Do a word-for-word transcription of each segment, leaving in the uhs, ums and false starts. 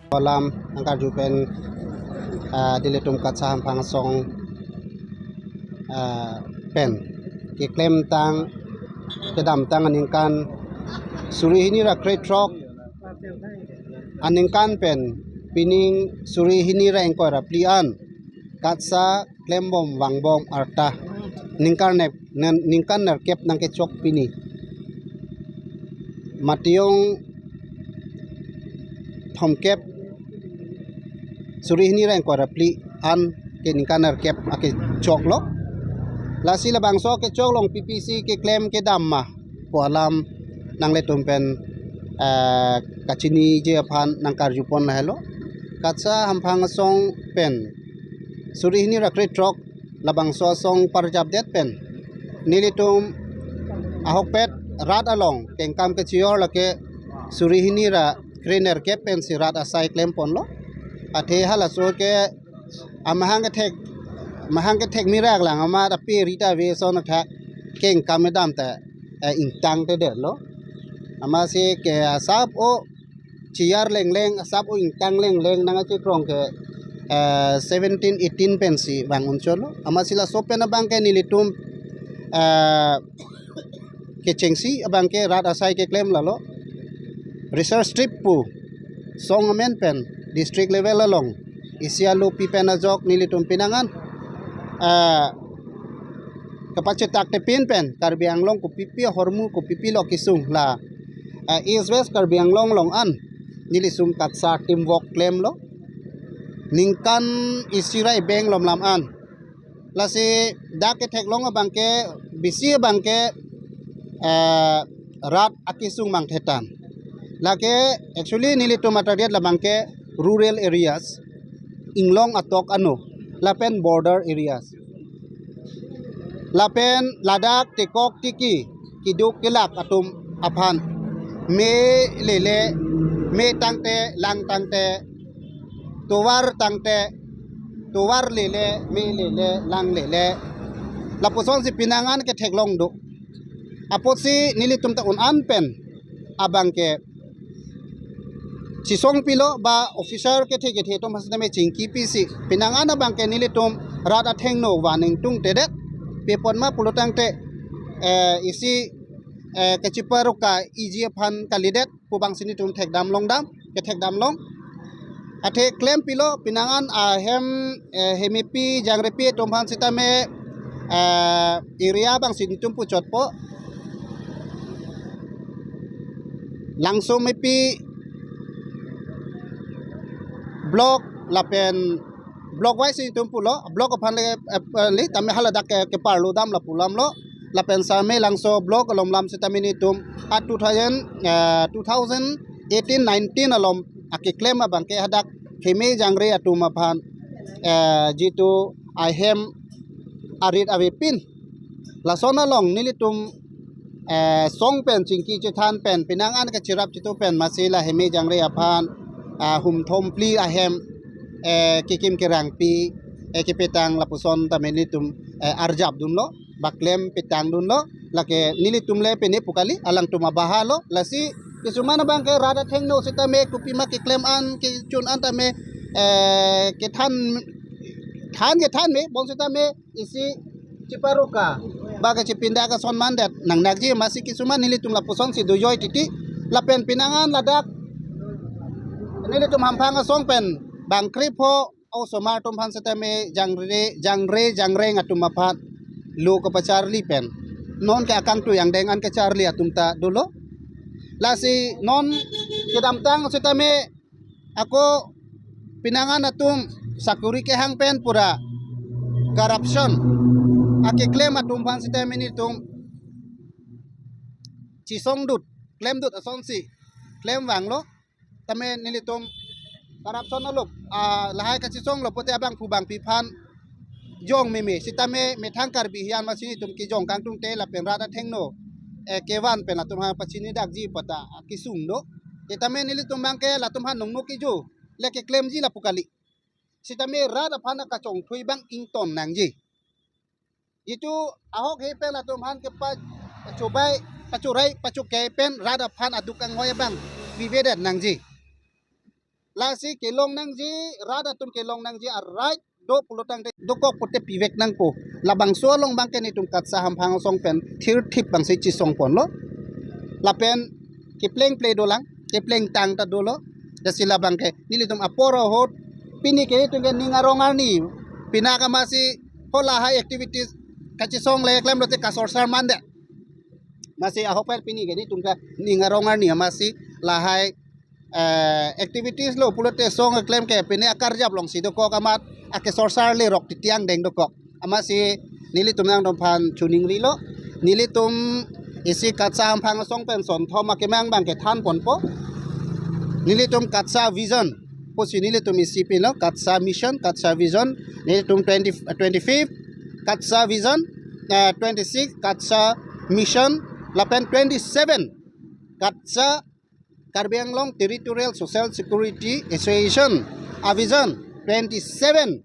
Alam nangkarju pen, ah, nelitum KATSSA Hamphang Asong, ah, pen keklemtang, kedamtang aningkan suri hini ra krethrok aningkan pen pining suri hini ra ingkoi ra phli an KATSSA klembom vangbom arta ningkan ner-, nen-, ningkan nerkep nangkechok pini. Matiyong thomkep suri hini ra ingkoi ra phli an ke ningkan nerkep akechoklo. Lasi labangso kechok along P P C keklem kedam ma pu alam nanglitum pen, eh, kachiniji aphan nangkarjupon lahelo. KATSSA Hamphang Asong pen suri hini ra krethrok labangso asong parjapdet pen nelitum ahokpet rat along kengkam kechijor lake suri hini ra krenerkep pensi rat asai klemponlo. Athe halaso ke amahang kethek, mahang kethek mirak lang amat api rita ve son athak kengkam kedam ta, eh, ingtangtedetlo. Amatsi ke asap o chijor lengleng, asap o ingtang lengleng nangkachekrong ke, eh, seventeen eighteen pensi vang unchotlo. Amatsi laso pen abang ke nelitum, eh, kechengsi abang ke rat asai keklem lalo. Research trip pu song amen pen district level along isi alopi pen ajok nelitum pinangan, ah, kapachetak tepin pen Karbi Anglong kopipi ahormu kopipi lo kesung la, ah, East West Karbi Anglong along an nelitum KATSSA teamwork klemlo. Ningkan isi ra ibeng lom lam an. Lasi dak ketheklong abang ke, bisi abang ke, eh, rat akesung mangthetan. Lake actually nelitum atarget labang ke rural areas, inglong atok ano, lapen border areas. Lapen ladak tekok tiki, keduk kelak atum aphan. Me lele, me tangte, lang tangte, tovar tangte, tovar lele, me lele, lang lele. Lapusonsi pinangan ketheklong do. Apotsi nelitum ta un-an pen abang ke chisong pilo ba officer kethe kethe atum hasitame chingki pisi pinangan abang ke nelitum rat athengno vaningtungtedet. Pipon ma pulo tangte, eh, isi, eh, kachiparuka iji aphan kalidet pu abangsi nelitum thekdam longdam, kethekdam long. Athe klem pilo pinangan ahem, eh, hemepi jangrepi atum aphan sitame, eh, area abangsi nelitum puchotpo. Langso mepi block lapen block wise nelitum pulo, block aphan le, eh, le tame haladak ke, keparlo dam lapu lamlo. Lapen same Langso block alom lam sitame nelitum a two thousand, eh, two thousand eighteen nineteen alom akeklem abang ke hadak heme jangre atum aphan, eh, jitu ahem arit avepin. Lason along nelitum, eh, song pen chingki chethan pen pinangan kachirap chitu pen masi la heme jangre aphan, ah, hum thom phli ahem, eh, kekim kerangpi, eh, kepetang lapuson tame nelitum, eh, arjap dunlo, ba klem petang dunlo, lake nelitum le pene pu kali, alangtum abahalo, lasi kisuman abang ke rat athengno sitame kopima keklem an, kechun an tame, eh, kethan, than kethan me, bonsita me isi chiparuka, ba kachipindak ason mandet nangnakji, masi kisuman nelitum lapusonsi dojoi titi, lapen pinangan ladak nelitum Hamphang Asong pen bang kripho osomar atum aphan sitame jangre, jangre, jangreng atum aphan lo kapacharli pen. Non ke akangtui angdeng an kacharli atum ta dolo. Lasi non kedamtang sitame ako pinangan atum sakuri kehang pen pura corruption akeklem atum aphan sitame nelitum chisongdut, klemdut asonsi klem vanglo. Tame nelitum corruption alop, ah, lahai kachisonglo pote abangphu bangpi aphan jong meme, sitame methang Karbi hian masi nelitum kejong kangtungte lapen rat athengno, eh, kevan pen atum aphan pachini dakji pata kesung do. Tame nelitum abang ke latum aphan nongno kejo le keklemji lapu kali. Sitame rat aphan akachongthui abang ington nangji. Jitu ahok he pen latum aphan kepa-, pachobai, pachorai, pachokei pen rat aphan aduk anghoi abang pivedet nangji. Lasi kelong nangji, rat atum kelong nangji a-right do pulo tangte dokok pute pivek nangpo. Labangso along abangke nelitum KATSA hamphang asong pen thirthip abangsi chesongponlo. Lapen kepleng ple dolang, kepleng tang ta dolo. Lasi labangke nelitum apor ahut pini ke nelitum ke ning arong arni, pini ke amatsi hala hei activities kachesong le klemlote kasorsar mandet. Amatsi ahokpet pini ke nelitum ke ning arong arni amatsi lahai eh, activities lo pulote song keklem ke pini akarjap alongsi dokok, amat akesorsar lerok titi angdeng dokok. Amatsi nelitum nangtumphan choningrilo. Nelitum isi KATSA hamphang asong pen sonthom akemang abangke thanponpo. Nelitum KATSA vision pusi nelitum isi pinlo, KATSA mission, KATSA vision. Nelitum twenty, twenty-fifth KATSA vision, eh, twenty-six KATSA mission, lapen twenty-seven KATSA, Karbi Anglong Territorial Social Security Association a-vision twenty-seven,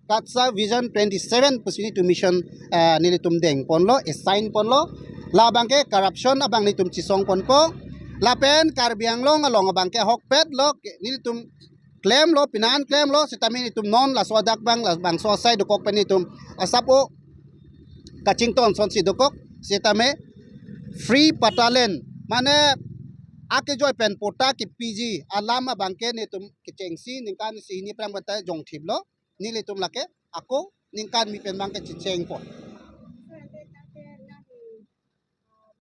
KATSA vision twenty-seven pusi nelitum mission, eh, nelitum dengponlo, assign ponlo. Labangke corruption abang nelitum chesongponpo. Lapen Karbi Anglong along abangke ahokpet lo ke nelitum klemlo, pinan klemlo, sitame nelitum non laso adak abang, labangso asai dokok pen nelitum asap o kachington asonsi dokok, sitame free patta land, mane akejoi pen patta kepiji alam abangke nelitum kechengsi ningkan isi hini prang bata jongthiplo. Nelitum lake ako ningkan mi pen abangke chechengpo.